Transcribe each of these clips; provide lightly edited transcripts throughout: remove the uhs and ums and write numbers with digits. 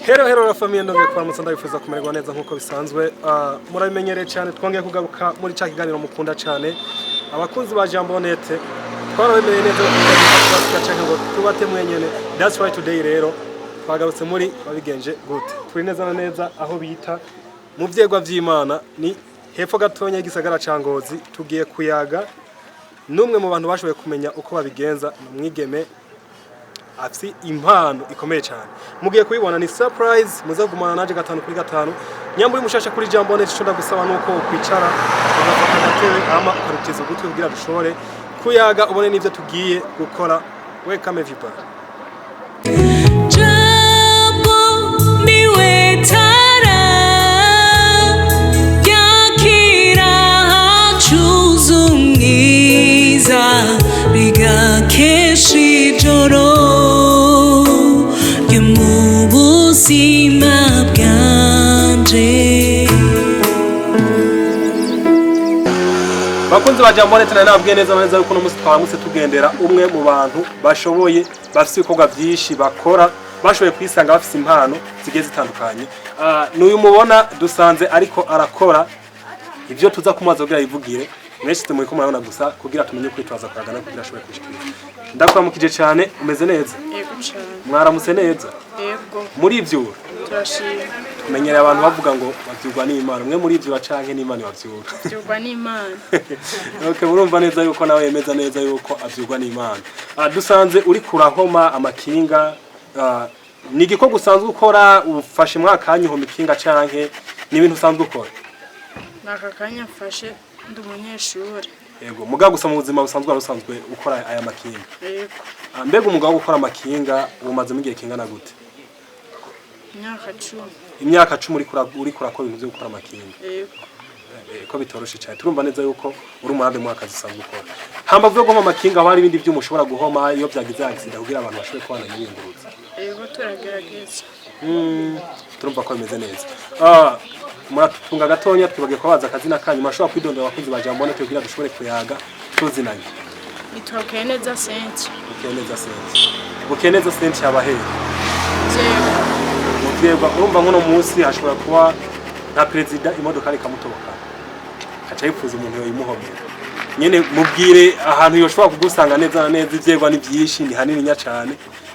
Hello, hello la famille, ndongeye kubaramutsa, ndabifuza kumererwa neza nkuko bisanzwe. Murabimenyereye cyane, twongeye kugaruka muri cya kiganiro mukunda cyane, abakunzi ba Jambo Net. Twarabemereye neza ko canke ngo tubate mwenyene. That's why today rero twagarutse muri Wabigenje Gute. Turi neza na neza aho bita mu Vyegwa vy'Imana, ni hepfo gatonya y'igisagara ca Ngozi. Tugiye kuyaga n'umwe mu bantu bashoboye kumenya uko babigenza, ni umwigeme afise impano ikomeye cyane. Mugiye kubibona, ni surprise. Muze kugumana naje gatanu kuri gatanu. Nyambo mushasha kuri Jambo Net, ico ndagusaba nuko ukwicara, ugafata agatebe, hama ukarutiza ugutwi kugira dushobore kuyaga, ubone n'ivyo tugiye gukora. Welcome everybody. Jambo niwe tara yakira hacuze umwiza, rigakesha ijoro ryo mu buzima bwanje. Bakunzi ba Jambo Net, nari nababwiye neza neza yuko uno munsi twaramutse tugendera umwe mu bantu bashoboye, bafise ibikorwa byinshi bakora, bashoboye kwisanga bafise impano zigiye zitandukanye. N'uyu mubona dusanze ariko arakora ibyo tuza kumubaza kugira yivugire. Mwese muri ko murabona gusa kugira tumenye kwitwaza kuragana kugira ashobore kwishikira. Ndakuramukije cyane, umeze neza? Yego cyane. Mwaramutse neza? Yego. Muri ivyura? Turashima. Tumenyereye abantu bavuga ngo bavyurwa n'Imana. Mwe muri ivyura canke n'Imana bavyura? Byurwa n'Imana. Okay, murumva neza yuko nawe yemeza neza yuko avyurwa n'Imana. Dusanze uri kurahoma amakinga. Ni igikorwa usanzwe ukora? Ufashe mwakanya uhoma ikinga canke ni ibintu usanzwe ukora? Ni aka kanya mfashe, ndi umunyeshuri. Yego, mugabo gusa mu buzima busanzwe wari usanzwe ukora aya makinga? Yego. Mbega umwuga wo gukora amakinga umazemo igihe kingana gute? Imyaka 10. Imyaka 10 uriko urakora ibintu byo gukora amakinga? Yego. Ko bitoroshe cyane. Turumva neza yuko uri umurambe mu akazi usanzwe ukora. Hambavu yo guhoma amakinga, haba hari ibindi vyuma ushobora guhoma iyo byagize accident kugira abantu bashobore kubana n'ibiyungurutse? Yego, turagerageza. Turumva ko bimeze neza. Muratutunga gatonya, twibagiye kubabaza akazina kanyu. Murashobora kwidondora abakunzi ba Jambo Net kugira dushobore kuyaga tuzinanye? Nitwa Keneza Senti. Bukeneza Senti, Bukeneza Senti, yabahehe? Jewe. Muvyegwa. Urumva nk'uno munsi hashobora kuba nka perezida imodoka ikamutoboka, aca yifuza umuntu yoyimuhomera nyene. Mubwire ahantu yoshobora kugusanga neza na neza. Ivyegwa ni vyinshi, ni hanini nya cane,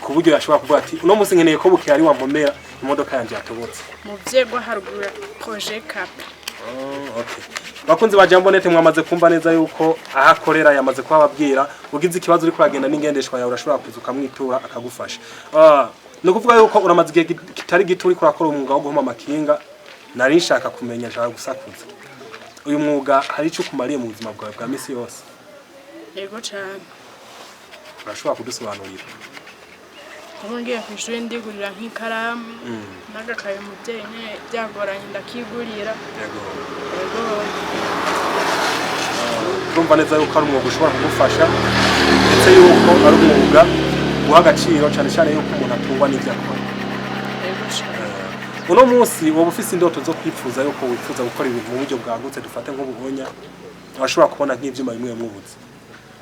ku buryo yashobora kuvuga ati: "Uno munsi nkeneye ko Bukeye ari wampomera imodoka yanje yatobotse." Mu Vyegwa, haruguru ya Projet Cap. Oh, okay. Bakunzi ba Jambo Net, mwamaze kumva neza yuko aho akorera yamaze kuhababwira. Ugize ikibazo uriko uragenda n'ingendeshwa yawe, urashobora kuza ukamwitura akagufasha. Ni ukuvuga yuko uramaze igihe kitari gito uriko urakora umwuga wo guhoma amakinga. Nari nshaka kumenya, nshaka gusakuza, uyu mwuga hari ico ukumariye mu buzima bwawe bwa misi yose? Yego cyane. Urashobora kudusobanurira? Ubu ngiye ku ishuri ndigurira nk'ikaramu n'agakaye. Umubyeyi nyine byagoranye ndakigurira. Yego. Yego. Urumva neza yuko ari umwuga ushobora kugufasha, ndetse yuko ari umwuga uha agaciro cyane cyane yuko umuntu atungwa n'ibyo akora. Yego cyane. Uno munsi woba ufise indoto zo kwifuza yuko wifuza gukora ibintu mu buryo bwagutse? Dufate nk'ubuhonya, urashobora kubona nk'ivyuma bimwe bimwe ubuze.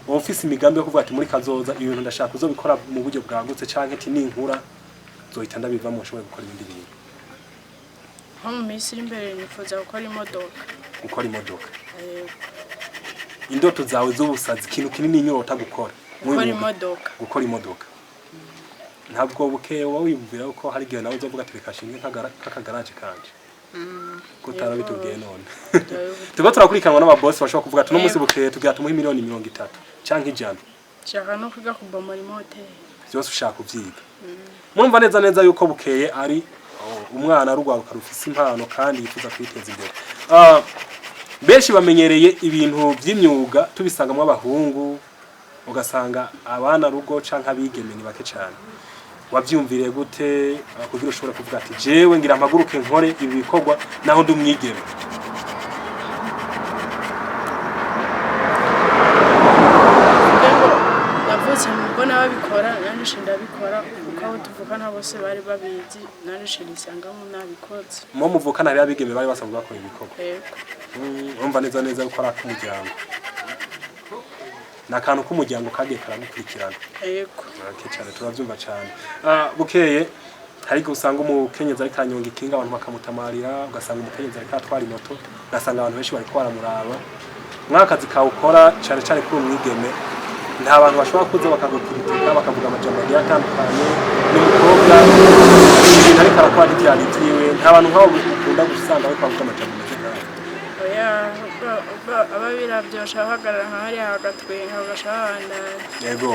Woba ufise imigambi yo kuvuga ati: "Muri kazoza ibintu ndashaka kuzobikora mu buryo bwagutse," canke ati: "Ninkura nzohita ndabivamo nshobore gukora ibindi bintu"? Nko mu minsi iri imbere nifuza gukora imodoka. Gukora imodoka? Yego. Indoto zawe z'ubusazi, ikintu kinini inyota gukora muri Gukora uyu mwuga? imodoka. Gukora imodoka. Ntabwo bukeye wowe wiyumvira ko hari igihe nawe uzovuga ati: "Reka nshinge nk'akagaraje kanje"? Ko utarabitubwiye none? Turiko turakurikiranwa n'ababosi bashobora kuvuga ati: "Uno munsi bukeye tugira tumuhe miliyoni 30 canke 100." Nshaka no kwiga kubomora imoteri. Byose ushaka kuvyiga. Murumva neza neza yuko Bukeye ari umwana rugwaruka rufise impano kandi yifuza kwiteza imbere. Benshi bamenyereye ibintu vy'imyuga tubisangamwo abahungu, ugasanga abana rugo canke abigeme ni bake cane. Wavyumviriye gute kugira ushobore kuvuga ati: "Jewe ngira mpaguruke nkore ibi bikorwa naho ndi umwigeme"? Kugira ngo navutse mbona babikora, nanje ndabikora kuko abo tuvukana bose bari babizi, nanje nisangamo nabikoze. Mu muvukana hariho abigeme bari basanzwe bakora ibikorwa? Yego. Urumva neza neza yuko ari ak'umuryango, ni akantu k'umuryango kagiye karagukurikirana. Yego. Okay, cyane, turabyumva cyane. Bukeye Hari igihe usanga umukenyezi ariko aranyonga ikinga, abantu bakamutamarira, ugasanga umukenyezi ariko atwara imoto, ugasanga abantu benshi bariko baramuraba. Mwaka kazi kawe ukora, cyane cyane kuri umwigeme, nta bantu bashobora kuza bakagukritika, bakavuga amajambo agiye atandukanye, n'umukobwa ibintu ariko arakora ntivyari ivyiwe? Nta bantu nk'abo ukunda gusanga bariko bavuga amajambo ameze nk'ayo? Oya, ababiravye baca bahagarara nka hariya, bagatwenga, bagaca babandanya. Yego,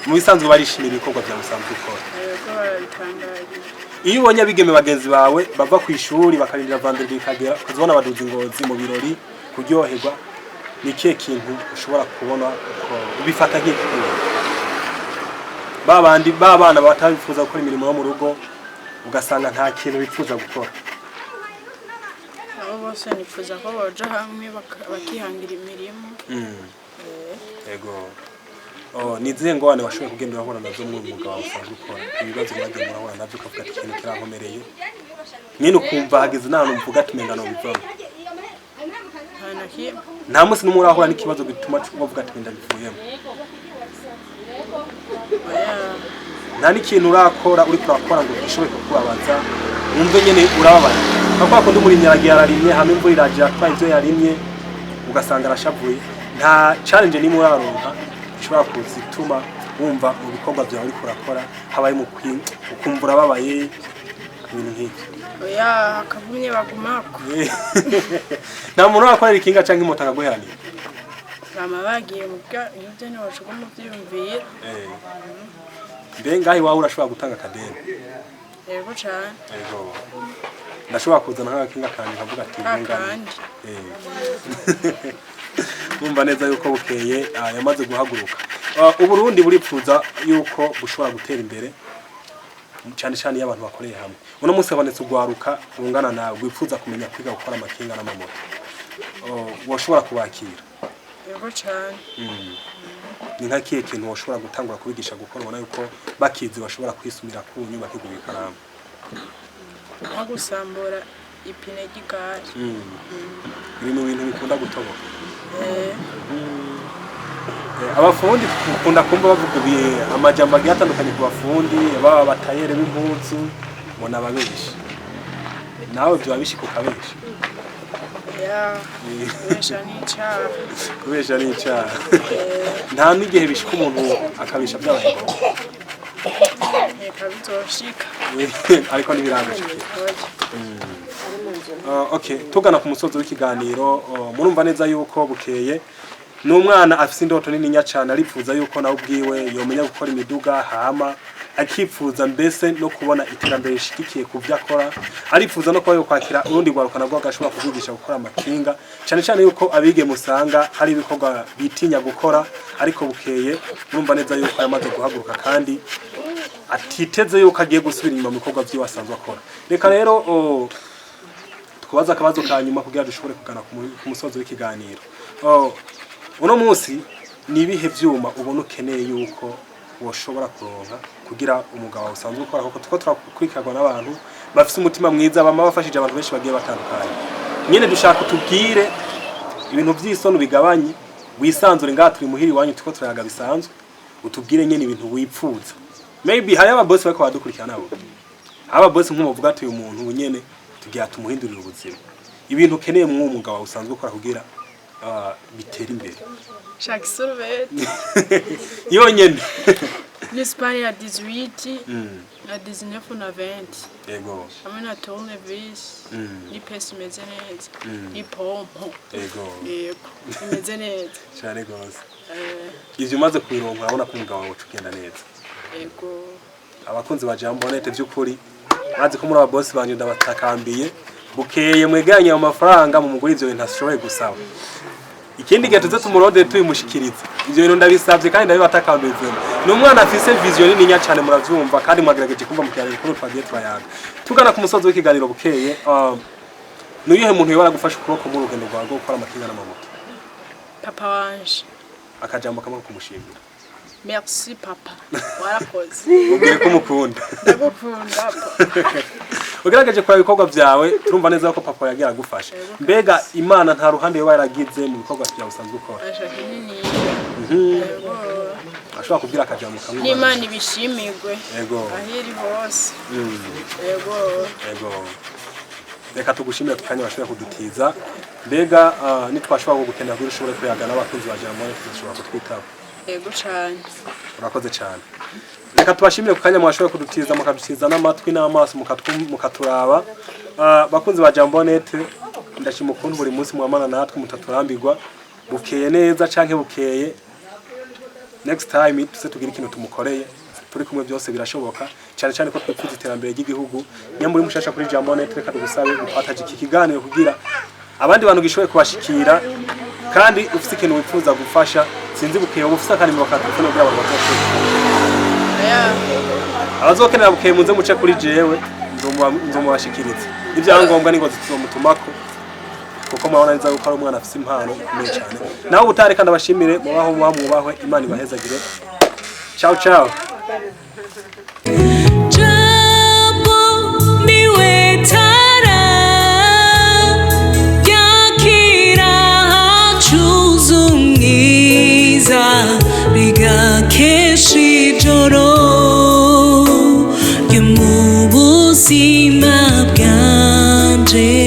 mu bisanzwe barishimira ibikorwa byawe usanzwe ukora? Yego, barabitangariye. Iyo ubonye abigeme bagenzi bawe bava ku ishuri bakarindira vendredi ikagera, ukazibona baduza ingozi mu birori kuryoherwa, ni ikihe kintu ushobora kubona ko ubifata nk'iki? Ba bandi ba bana batabifuza gukora imirimo yo mu rugo, ugasanga nta kintu bifuza gukora. Abo bose nifuza ko boja hamwe bakihangira imirimo. Yego. Oh, ni izihe ngorane washoboye kugenda urahura nazo muri uyu mwuga wawe usanzwe ukora? Ibibazo mwagiye murahura nabyo, ukavuga ati ikintu kirankomereye nyine, ukumva hageze n'ahantu mvuga ati umenga nobivamo? Nta na kimwe. Nta munsi n'umwe urahura n'ikibazo gituma uvuga ati ndabivuyemo? Oya. Nta n'ikintu urakora, uriko urakora ngo gishobore kukubabaza, wumve nyene urababaye, nka kwa kundi umurimyi aragiye ararimye, hama imvura iraje iratwaye ivyo yarimye, ugasanga arashavuye? Nta challenge nimwe uraronka ishobora kuzituma wumva mu bikorwa byawe uriko urakora habaye mu ukumva urababaye, ibintu nk'ivyo? Oya, akavumye bagumako. Nta muntu urakorera ikinga canke imoto akaguheranira? Bama bagiye mu bwa ibyo ntiwashoka umuvyiyumvira. Mbe ngaho iwawe urashobora gutanga akadeni? Yego cane. Yego, ndashobora kuzana nk'agakinga kanje nkavuga ati ntungane. Kakandi. Numva neza yuko Bukeye yamaze guhaguruka. Uburundi buripfuza yuko bushobora gutera imbere, cyane cyane iyo abantu bakoreye hamwe. Uno munsi habonetse urwaruka rungana nawe rwifuza kumenya kwiga gukora amakinga n'amamoto. Oh, woshobora kubakira? Yego cane. Ni nka kihe kintu woshobora gutangura kubigisha gukora, ubona yuko bakizi bashobora kwisumira kunyu, bakigura ikaramu? Nko gusambura ipine ry'igare. Biri mu bintu bikunda gutoboka. Eh. Abafundi dukunda kumva bavuga amajambo agiye atandukanye ku bafundi, baba abatayere b'impuzu ngo nababeshi. Nawe vyoba bishika ukabesha? Ya, kubesha n'icaha. Kubesha ni icaha. Nta n'igihe bishika umuntu akabesha byabaye ngombwa? Reka bizoshika. Ariko ntibiragushikira. Oya. Okay, tugana ku musozo w'ikiganiro, murumva neza yuko Bukeye ni umwana afise indoto nininya cane. Aripfuza yuko nawe ubwiwe yomenya gukora imiduga, hama akipfuza mbese no kubona iterambere rishigikiye ku vyo akora. Aripfuza no kuba yokwakira urundi rwaruka nabwo agashobora kubigisha gukora amakinga, cane cane yuko abige musanga hari ibikorwa bitinya gukora. Ariko Bukeye murumva neza yuko yamaze guhaguruka kandi atiteze yuko agiye gusubira inyuma mu bikorwa vyiwe asanzwe akora. Reka rero tukubaza akabazo ka nyuma kugira dushobore kugana ku musozo w'ikiganiro. Oh, uno munsi ni ibihe vyuma ubona ukeneye yuko woshobora kuronka kugira umugabo wawe usanzwe ukora, kuko tuko turakurikirwa n'abantu bafise umutima mwiza, bama bafashije abantu benshi bagiye batandukanye nyene? Dushaka utubwire ibintu vy'isoni bigabanye, wisanzure. Ngaha turi muhira iwanyu, tuko turayaga bisanzwe. Utubwire nyene ibintu wipfuza. Maybe hari ababosi bariko baradukurikirana nabo, ababosi nk'umuvuga ati uyu muntu nyene tugira tumuhindurire ubuzima, ibintu ukeneye mw'uwo mwuga wawe usanzwe ukora kugira bitere imbere. Shaka isurubeti. Yonyene? N'isipani ya 18 na 19 na 20. Hamwe na tournevis n'ipesi imeze neza n'ipompo. Yego, imeze neza. Cyane gose. Eh. Ivyo umaze kubironka, urabona ko umugabo wawe uca ugenda neza? Yego. Abakunzi ba Jambo Net, by'ukuri bazi ko muri aba boss banje, ndabatakambiye, Bukeye mwegeranye ayo mafaranga mu muguri ivyo bintu ashoboye gusaba. Ikindi gihe tuze tumurode tubimushikiriza. Ivyo bintu ndabisabye kandi ndabibatakambiye. Ni umwana afise vision nininya cyane, muravyumva kandi mwagerageje kumva mu kiganiro kuri twagiye turayaga. Tugana ku musozi w'ikiganiro, Bukeye, ni uyuhe muntu yoba aragufasha ukuboko mu rugendo rwawe rwo gukora amakinga n'amamoto? Papa wanje. Akajambo kamwe ko kumushimira. Merci papa, warakoze. Mubwiye ko umukunda. Ndagukunda papa. Ugerageje kuraba ibikorwa byawe, turumva neza ko papa yagiye aragufasha. Mbega Imana nta ruhande yoba yaragize mu bikorwa byawe usanzwe ukora? Ashaka nini. Yego. Urashobora kubwira akajambo kamwe. N'Imana ibishimirwe aho iri hose. Yego. Yego, reka tugushimire ku kanya washoboye kudutiza. Mbega nitwashobora kugukenera kugira ushobore kuyaga n'abakunzi ba Jambo, tuzashobora kutwitaba? Yego cane. Urakoze cyane. Reka tubashimire ku kanya mwashoboye kudutiza, mukadutiza n'amatwi n'amaso, mukaturaba. Bakunzi ba Jambo Net, ndashima ukuntu buri munsi mwamana natwe mutaturambirwa. Bukeye neza canke bukeye, next time tuze tugire ikintu tumukoreye turi kumwe. Byose birashoboka, cyane cyane ko twifuza iterambere ry'igihugu. Nyamuri mushasha kuri Jambo Net, reka tugusabe gupataje iki kiganiro kugira abandi bantu gishoboye kubashikira. Kandi ufite ikintu wifuza gufasha, sinzi, Bukeye, uba ufite akanimero ka telefone kugira abantu bazokenera? Aya. Abazokenera Bukeye, muze muce kuri jewe, nzomubashikiriza ibyangombwa n'ingozi tuzomutumako, kuko murabona neza ko ari umwana afite impano ikomeye cyane. Nawe ubutaha, kandi abashimire. Mubaho, mubaho, mwubahwe. Imana ibahezagire. Ciao ciao. Jambo niwe tara yakira hacuze umwiza, rigakesha ijoro ryo mu buzima bwanje.